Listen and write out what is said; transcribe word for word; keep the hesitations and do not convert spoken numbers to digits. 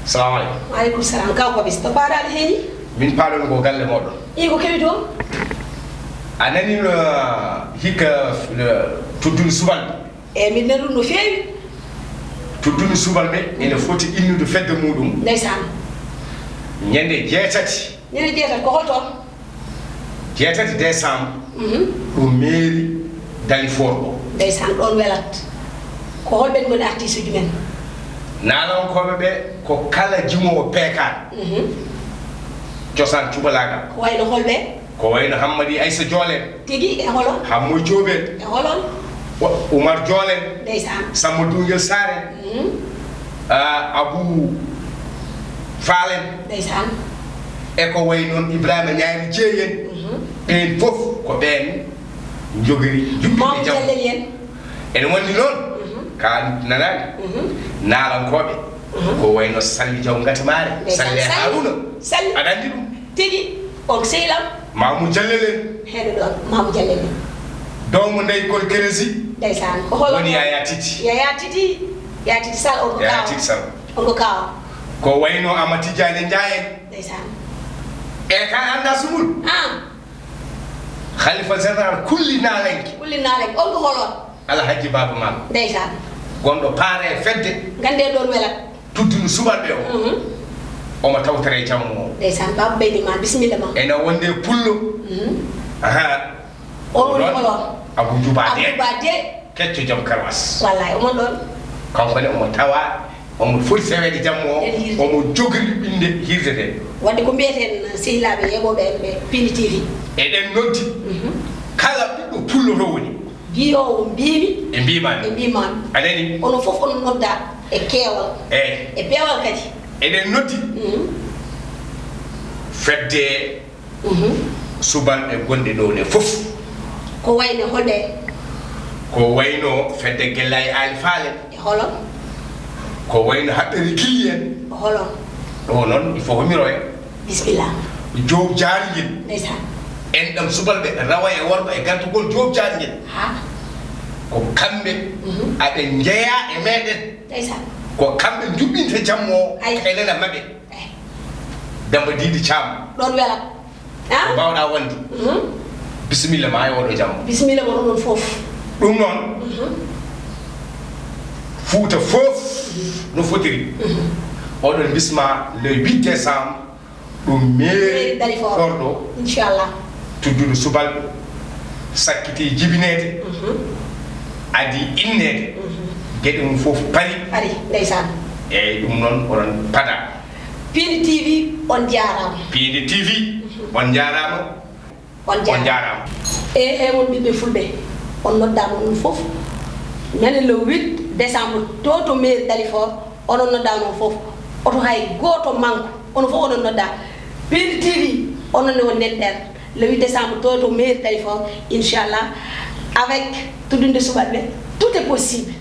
Salamu aleykum. Wa aleykum salam. Kaw Papis, to paaɗaaɗo heeni? Min paaɗon ko galle mooɗon. Ii, ko kewi toon? A nanii no hikka, no tuddundu subalɓe? Eey, min nanii ɗum no feewi. Tuddundu subalɓe ene foti innude fedde muuɗum. Ndeysaan. Ñande jeetati. Ñande jeetati, ko hol toon? Jeetati décembre, mhm, ɗo mairie Dalifort ɗo. Ndeysaan, ɗoon welat. Ko holɓe ngoni artiste uji men? Naalankooɓe ɓe ko kala jimoowo peekaan. Mhm. Cosaan cubalaagal. Ko wayno holɓe? Ko wayno Hammadi Aysa Jool en. Tigi, e holo? Hammoy Joob en. E holo? Wa-, Umar Jool en. Ndeysaan. Samma Duungel Saar en. Mhm. Ah, Abuu Faal en. Ndeysaan. E ko wayi noon Ibrahima Ñaari Jeey en. Mhm. Ɓeen fof ko ɓeen njogori juɓɓinde Mamadou jam. Jallel en. Ene wondi noon, mhm, ka nanaani, mhm, naalankooɓe, mhm, ko wayno Salli Jaw Ngati Maare, ndeysaan, Salli Salli. Haaruna. Salli. Aɗa anndi ɗum? Tigi, on sehil am. Mamoudou Diallo en. Heɗo ɗon, Mamoudou Diallo en. Doomu ndey Kol Keresi. Ndeysaan. Ko holo woni Yaya Titi. Yaya Titi, Yaya Titi Sall, on ko Yaya kaawa. Titi Sall. On ko kaawa. Ko wayno Ama Tidiane Ndiaye en. Ndeysaan. E ka annda sumul? Ah. Khalifa Général Kulli Naalenke. Kulli Naalenke. On ko holo? Alhaji Baba Maal. Ndeysaan. Gonɗo paare e fedde. Ngannde ɗon welat. Tuddundu subalɓe o. Mhm. Omo tawtore e jammo o. Ndeysaan, Baba Beydi Maal, bisimilla ma. Ene wonde pullo. Mhm. Aha. O woni holo? Abou Djouba Dé. Abou Djouba Dé. Kecco joom karwas. Wallay, omo ɗon. Kanko ne omo tawa, omo foti seweede jammo o, nden hirde. Omo jogori ɓiɓɓe hirde nde. Wadde ko mbiyeten sehilaaɓe yeeɓooɓe en ɓe Pindi T V. Eɗen noddi, mhm, kala ɓiɗɗo pullo to woni. Mbiyoowo mbiimi. E mbiimaami. E mbiimaami. A nani? Onon fof onon nodda e keewal. Eey. E peewal kadi. Eɗen noddi, mhm, fedde, mhm, subalɓe gonɗe ɗo ne fof. Ko wayno holɓe? Ko wayno fedde Gellaayi Aali Faal en. E holo? Ko wayno Haɓɓere Gilli en. Holo? Ɗo noon, il faut ko mi roya. Bisimilla. Joob Jaari ngel. Ndeysaan. Enɗam subalɓe, rawa e worɓe e gartugol Joob Jaari ngel. Ha? Ko kamɓe, mhm, aɓe njeyaa e meɗen. Ndeysaan. Ko kamɓe njuɓɓinta jammo o, ay, e nena maɓɓe. Eh. Demmba Diidi Caam. Ɗon welat. Ah? Ko mbaawɗaa wonde? Mhm. Bisimilla ma e oɗo jamma. Bisimilla mon onon fof. Ɗum noon, mhm, Fuuta fof no fotiri. Mhm. Oɗon bisma le huit décembre, ɗum mairie Dalifort. Dalifort ɗo. Inchallah. Tuddundu subalɓe, sakkiti jibineede, mhm, adi inneede. Mhm. Geɗe mum fof pari. Pari, ndeysaan. Eyyi, ɗum noon oɗon paada. Pindi T V, on jaaraama. Pindi T V, mhm, on jaaraama. On jaaraama. On jaaraama. E, e, mon ɓiɓɓe fulɓe, on noddaama on fof. Ñande le huit décembre, to, to mairie Dalifort, onon noddaama on fof. Oto hay gooto manku, onon fof onon noddaa. Pindi T V, onon ne on nder. Le huit décembre, to, to mairie Dalifort, inchallah, avec Tuddunde Subalɓe, tout est possible.